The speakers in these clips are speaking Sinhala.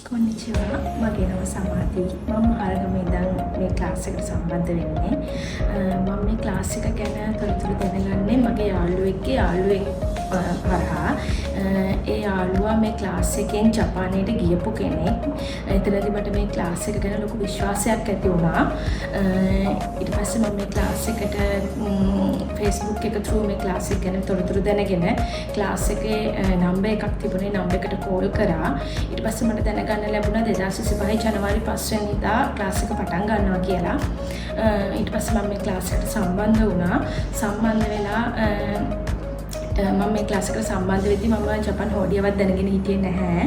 කොන්නිචිවා. මගේ නම සමාධි. මම මහරගම ඉඳන් මේ ක්ලාස් එකට සම්බන්ධ වෙන්නේ. මම මේ ක්ලාස් එක ගැන තොරතුරු දැනගන්නේ මගේ යාළුවෙක්ගේ යාළුවෙක් හරහා. ඒ යාළුවා මේ ක්ලාස් එකෙන් ජපානයට ගියපු කෙනෙක්. එතනදි මට මේ ක්ලාස් එක ගැන ලොකු විශ්වාසයක් ඇති වුණා. ඊට පස්සේ මම මේ ක්ලාස් එකට ෆේස්බුක් එක through මේ ක්ලාස් එක ගැන තොරතුරු දැනගෙන ක්ලාස් එකේ නම්බර් එකක් තිබුණේ, නම්බර් එකට කෝල් කරා. ඊට පස්සේ මට දැනගන්න ලැබුණා 2025 ජනවාරි 5 වෙනිදා ක්ලාස් එක පටන් ගන්නවා කියලා. ඊට පස්සේ මම මේ ක්ලාස් එකට සම්බන්ධ වුණා. සම්බන්ධ වෙලා මම මේ ක්ලාස් එකට සම්බන්ධ වෙද්දි මම ජපන් හෝඩියවත් දැනගෙන හිටියේ නැහැ.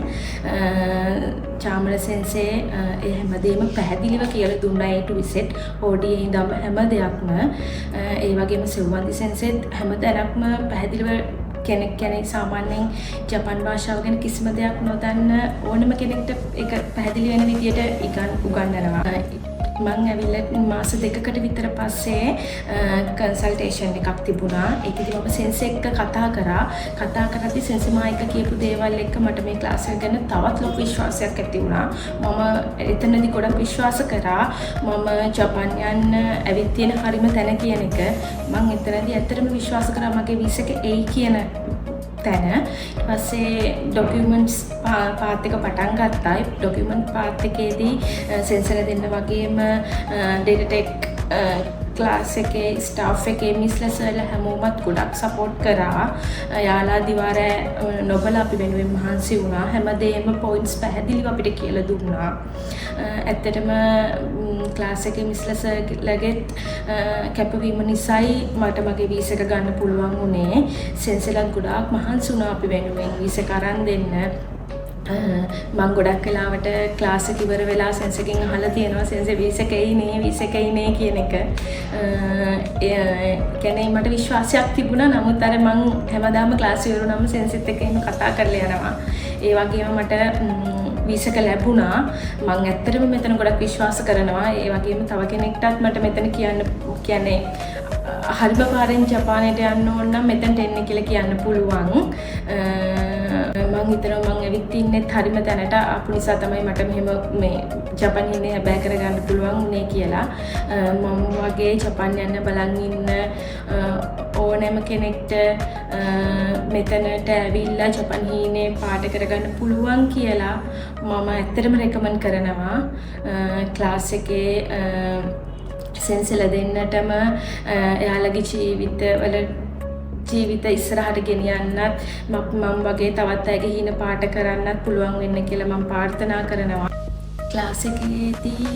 චාමර සෙන්සේ ඒ හැමදේම පැහැදිලිව කියලා දුන්නා, A to Z, හෝඩියේ ඉඳන්ම හැම දෙයක්ම. ඒ වගේම සෙව්වන්දි සෙන්සේත් හැම තැනක්ම පැහැදිලිව, කෙනෙක් කෙනෙක් සාමාන්‍යයෙන් ජපන් භාෂාව ගැන කිසිම දෙයක් නොදන්න ඕනම කෙනෙක්ට ඒක පැහැදිලි වෙන විදියට උගන්වනවා. මං ඇවිල්ලා මාස 2කට විතර පස්සේ කන්සල්ටේෂන් එකක් තිබුණා. ඒකෙදි මම සෙන්සේ එක්ක කතා කරා. කතා කරද්දි සෙන්සේ මා එක්ක කියපු දේවල් එක්ක මට මේ ක්ලාස් එක ගැන තවත් ලොකු විශ්වාසයක් ඇති වුණා. මම එතනදි ගොඩක් විශ්වාස කරා මම ජපන් යන්න ඇවිත් තියෙන හරිම තැන කියන එක. මං එතනදි ඇත්තටම විශ්වාස කරා මගේ වීසා එක එයි කියන තැන. ඊට පස්සේ ඩොකියුමන්ට්ස් පාත් එක පටන් ගත්තා. ඩොකියුමන්ට් පාත් එකේදී සෙන්සේලා දෙන්න වගේම ඩේටාටෙක් ක්ලාස් එකේ ස්ටාෆ් එකේ මිස්ලා සර්ලා හැමෝමත් ගොඩක් සපෝට් කරා. එයාලා දිවා රෑ නොබලා අපි වෙනුවෙන් මහන්සි වුණා. හැමදේම පොයින්ට්ස් පැහැදිලිව අපිට කියලා දුන්නා. ඇත්තටම ක්ලාස් එකේ මිස්ලා සර්ලාගෙත් කැපවීම නිසායි මට මගේ වීසා එක ගන්න පුළුවන් වුණේ. සෙන්සේලාත් ගොඩාක් මහන්සි වුණා අපි වෙනුවෙන් වීසා එක අරන් දෙන්න. මං ගොඩක් වෙලාවට ක්ලාස් එක ඉවර වෙලා සෙන්සේගෙන් අහලා තියෙනවා සෙන්සේ වීසා එක එයි නේ, වීසා එක එයි නේ කියන එක. ඒ කියන්නේ මට විශ්වාසයක් තිබුණා. නමුත් අර මං හැමදාම ක්ලාස් ඉවර වුණාම සෙන්සෙත් එක්ක එහෙම කතා කරලා යනවා. ඒ වගේම මට වීසා එක ලැබුණා. මං ඇත්තටම මෙතන ගොඩක් විශ්වාස කරනවා. ඒ වගේම තව කෙනෙක්ටත් මට මෙතන කියන්න කියන්නේ හරිම පාරෙන් ජපානයට යන්න ඕන නම් මෙතනට එන්න කියලා කියන්න පුළුවන්. මං හිතනවා මං ඇවිත් ඉන්නෙත් හරිම තැනට ආපු නිසා තමයි මට මෙහෙම මේ ජපන් ඉන්නේ හැබෑ කරගන්න පුළුවන් වුණේ කියලා. මම වගේ ජපන් යන්න බලන් ඉන්න ඕනෑම කෙනෙක්ට මෙතනට ඇවිල්ලා ජපන් හීනේ පාට කරගන්න පුළුවන් කියලා මම ඇත්තටම රෙකමන්ඩ් කරනවා. ක්ලාස් එකේ සෙන්සේලා දෙන්නටම එයාලගේ ජීවිතවල ජීවිත ඉස්සරහට ගෙනියන්නත් මං වගේ තවත් අයගේ හීන පාට කරන්නත් පුළුවන් වෙන්න කියලා මං ප්‍රාර්ථනා කරනවා. ක්ලාස් එකේදී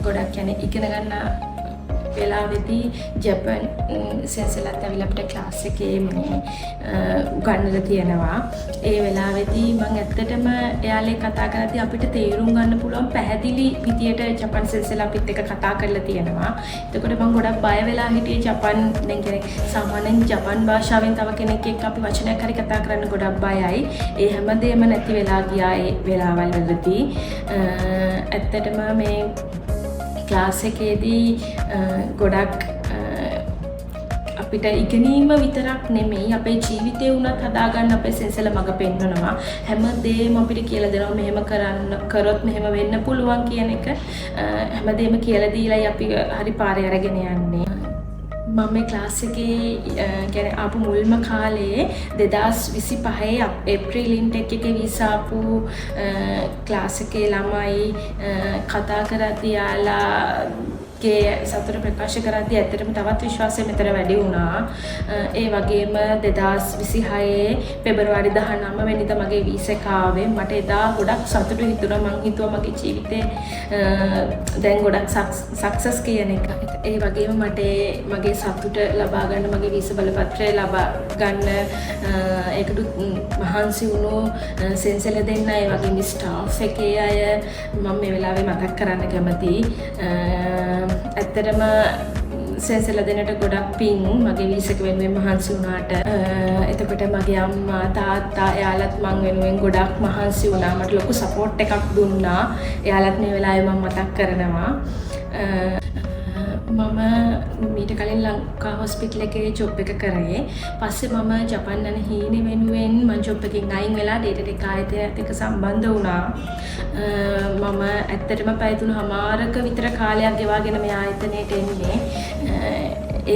ගොඩක් යන ඉගෙන ගන්න වෙලාවෙදී ජපන් සෙන්සේලාත් ඇවිල්ලා අපිට ක්ලාස් එකේ මේ උගන්වලා තියෙනවා. ඒ වෙලාවෙදී මං ඇත්තටම එයාලා කතා කරද්දී අපිට තේරුම් ගන්න පුළුවන් පැහැදිලි විදියට ජපන් සෙන්සේලා අපිත් එක්ක කතා කරලා තියෙනවා. එතකොට මං ගොඩක් බය වෙලා හිටියේ ජපන්, දැන් කියන්නේ සාමාන්‍යයෙන් ජපන් භාෂාවෙන් තව කෙනෙක් එක්ක අපි වචනයක් හරි කතා කරන්න ගොඩක් බයයි. ඒ හැමදේම නැති වෙලා ගියා ඒ වෙලාවල් වලදී. ඇත්තටම මේ ක්ලාස් එකේදී ගොඩක් අපිට ඉගෙනීම විතරක් නෙමෙයි, අපේ ජීවිතේ වුණත් හදාගන්න අපේ සෙන්සේලා මඟ පෙන්වනවා. හැම දේම අපිට කියලා දෙනවා, මෙහෙම කරන්න කරොත් මෙහෙම වෙන්න පුළුවන් කියන එක හැමදේම කියලා දීලායි අපි හරි පාරේ අරගෙන යන්නේ. මම මේ ක්ලාස් එකේ කියන්නේ ආපු මුල්ම කාලේ 2025 ඒප්‍රිල් ඉන්ටෙක් එකේ වීසා ආපු ක්ලාස් එකේ ළමයි කතා කරද්දී, එයාලාගේ සතුට ප්‍රකාශ කරද්දී ඇත්තටම තවත් විශ්වාසය මෙතන වැඩි වුණා. ඒ වගේම 2026 පෙබරවාරි 19 වෙනිදා මගේ වීසා එක ආවේ. මට එදා ගොඩක් සතුටු හිතුණා. මං හිතුවා මගේ ජීවිතේ දැන් ගොඩක් සක්සස් කියන එක. ඒ වගේම මට මගේ සතුට ලබා ගන්න, මගේ වීසා බලපත්‍රය ලබා ගන්න ඒකට මහන්සි වුණු සෙන්සේලා දෙන්න, ඒ වගේම ස්ටාෆ් එකේ අය මම මේ වෙලාවේ මතක් කරන්න කැමතියි. ඇත්තටම සෙන්සේලා දෙන්නට ගොඩක් පිං මගේ වීසා එක වෙනුවෙන් මහන්සි වුණාට. එතකොට මගේ අම්මා තාත්තා එයාලත් මං වෙනුවෙන් ගොඩක් මහන්සි වුණා. මට ලොකු සපෝට් එකක් දුන්නා. එයාලත් මේ වෙලාවේ මං මතක් කරනවා. මම මීට කලින් ලංකා හොස්පිටල් එකේ ජොබ් එක කරේ. පස්සේ මම ජපන් යන හීනෙ වෙනුවෙන් මං ජොබ් එකෙන් අයින් වෙලා ඩේටා ටෙක් ආයතනයත් එක්ක සම්බන්ධ වුණා. මම ඇත්තටම පැය 3.5ක විතර කාලයක් ගෙවාගෙන මේ ආයතනයට එන්නේ.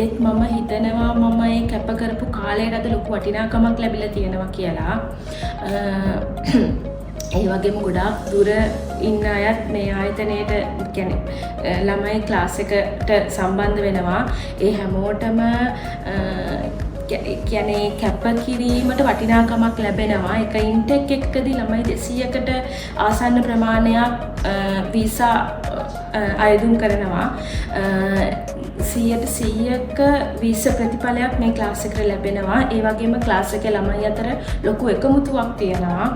ඒත් මම හිතනවා මම ඒ කැප කරපු කාලයට අද ලොකු වටිනාකමක් ලැබිලා තියෙනවා කියලා. ඒ වගේම ගොඩාක් දුර ඉන්න අයත් මේ ආයතනයට, කියන්නේ ළමයි ක්ලාස් එකට සම්බන්ධ වෙනවා. ඒ හැමෝටම කියන්නේ කැපකිරීමට වටිනාකමක් ලැබෙනවා. එක ඉන්ටෙක් එකකදී ළමයි 200කට ආසන්න ප්‍රමාණයක් වීසා අයදුම් කරනවා. 100%ක වීසා ප්‍රතිඵලයක් මේ ක්ලාස් එකට ලැබෙනවා. ඒ වගේම ක්ලාස් එකේ ළමයි අතර ලොකු එකමුතුවක් තියෙනවා.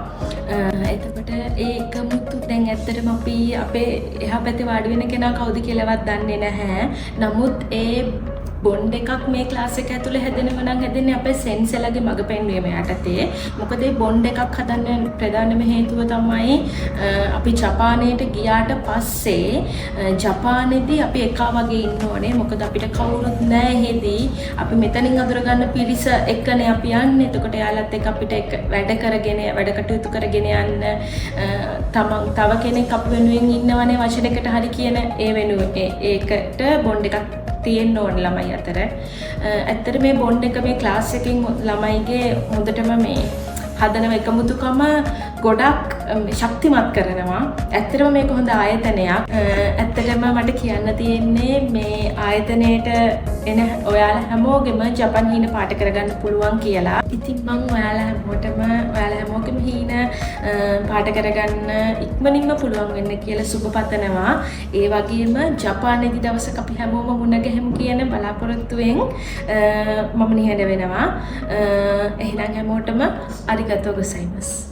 එතකොට ඒ එකමුතු, දැන් ඇත්තටම අපි අපේ එහා පැත්තේ වාඩි වෙන කෙනා කවුද කියලාවත් දන්නේ නැහැ. නමුත් ඒ බොන්ඩ් එකක් මේ ක්ලාස් එක ඇතුලේ හැදෙනවා නම් හැදෙන්නේ අපේ සෙන්සෙලගේ මඟ පෙන්වීම යටතේ. මොකද ඒ බොන්ඩ් එකක් හදන්න ප්‍රධානම හේතුව තමයි අපි ජපානයට ගියාට පස්සේ ජපානයේදී අපි එකා වගේ ඉන්න ඕනේ. මොකද අපිට කවුරුත් නෑ එහෙදී. අපි මෙතනින් අඳුරගන්න පිරිස එක්කනේ අපි යන්නේ. එතකොට එයාලත් එක්ක අපිට එක වැඩ කරගෙන, වැඩ කටයුතු කරගෙන යන්න තමන් තව කෙනෙක් අපි වෙනුවෙන් ඉන්නවනේ වචනයකට හරි කියන ඒ වෙනුවෙන් ඒකට බොන්ඩ් එකක් තියෙන්න ඕන ළමයි අතර. ඇත්තට මේ බොන්ඩ් එක මේ ක්ලාස් එකෙන් ළමයිගේ හොඳටම මේ හදන එකමුතුකම ගොඩක් ශක්තිමත් කරනවා. ඇත්තටම මේක හොඳ ආයතනයක්. ඇත්තටම මට කියන්න තියෙන්නේ මේ ආයතනයට එන ඔයාලා හැමෝගෙම ජපන් හීන පාට කරගන්න පුළුවන් කියලා. ඉතින් මං ඔයාලා හැමෝටම ඔයාලා හැමෝගෙම හීන පාට කරගන්න ඉක්මනින්ම පුළුවන් වෙන්න කියලා සුබ පතනවා. ඒ වගේම ජපානයේදී දවසක අපි හැමෝම මුණ ගැහෙමු කියන බලාපොරොත්තුවෙන් මම නිහඬ වෙනවා. එහෙනම් හැමෝටම ありがとうございます.